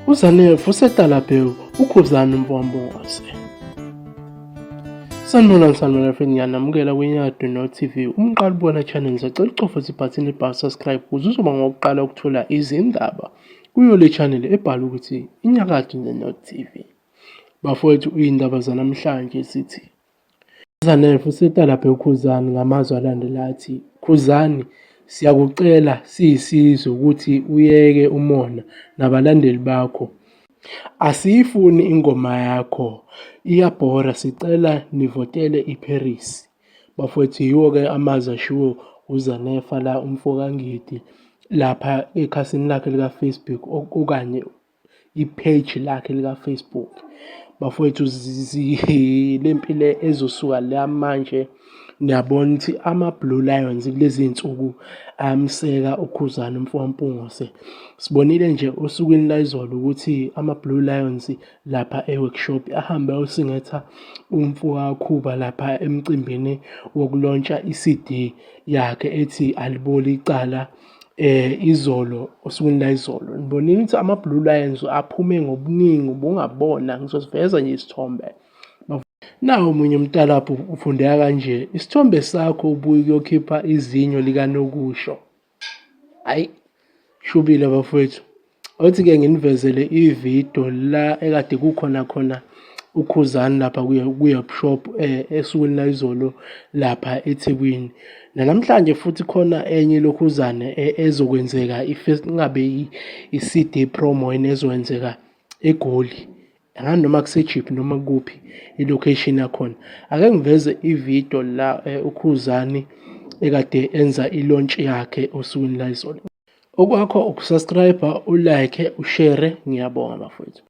UZanefu usetalabhe uKhuzani Mpompoze. Sanibonani sanibonani friend, ngiyanamukela kwiNyakatho North TV. Umqala ubona channel, ngisacela ucofa ibhathini elibhalwe subscribe ukuze uzoba ngowokuqala ukuthola izindaba kuyo le channel ebhalwe ukuthi iNyakatho North TV. Bafowethu iy'ndaba zanamhlanje zithi Zanefu usetalabhe uKhuzani ngamazwi alandela athi, Khuzani, siyakucela siyisizwe ukuthi uyeke umona nabalandeli bakho. Asiyifuni ingoma yakho, iyabhora sicela nivotele iParis. Bafowethu yiwo-ke amazwi ashiwo uZanefa la umfo kaNgidi lapha ekhasini lakhe lika-Facebook okanye i-page lakhe lika-Facebook. Bafowethu le mpi le ezosuka la manje niyabona ukuthi ama-Blue Lions kulezi iy'nsuku ayamseka uKhuzani umfokaMpungose. Sibonile nje osukwini layizolo ukuthi ama-Blue Lions lapha e-workshop ahambe ayosingetha umfokaKhuba lapha emcimbini wokulontsha i-CD yakhe ethi Aliboli Icala. Izolo osukwini layizolo ngibonile ukuthi ama-Blue Lions aphume ngobuningi ubungabona ngizosiveza nje isithombe. Nawu omunye umtalabho ufundeka kanje, isithombe sakho ubuye ukuyokhipha izinyo likanokusho. Hhayi, shubile bafowethu. Othi-ke nginivezele ividiyo la ekade kukhona khona uKhuzani lapha kwi-workshop esukwini layizolo lapha eThekwini. Nanamhlanje futhi khona enye ilokhuzane ezokwenzeka ingabe i-C_D promo yini ezokwenzeka eGoli. Angazi noma kuseJiphi noma kukuphi i-location yakhona. Ake ngiveze ividiyo la uKhuzani ekade enza i-launch yakhe osukwini layizolo. Okwakho ukusubscribe, ulike, ushare. Ngiyabonga bafowethu.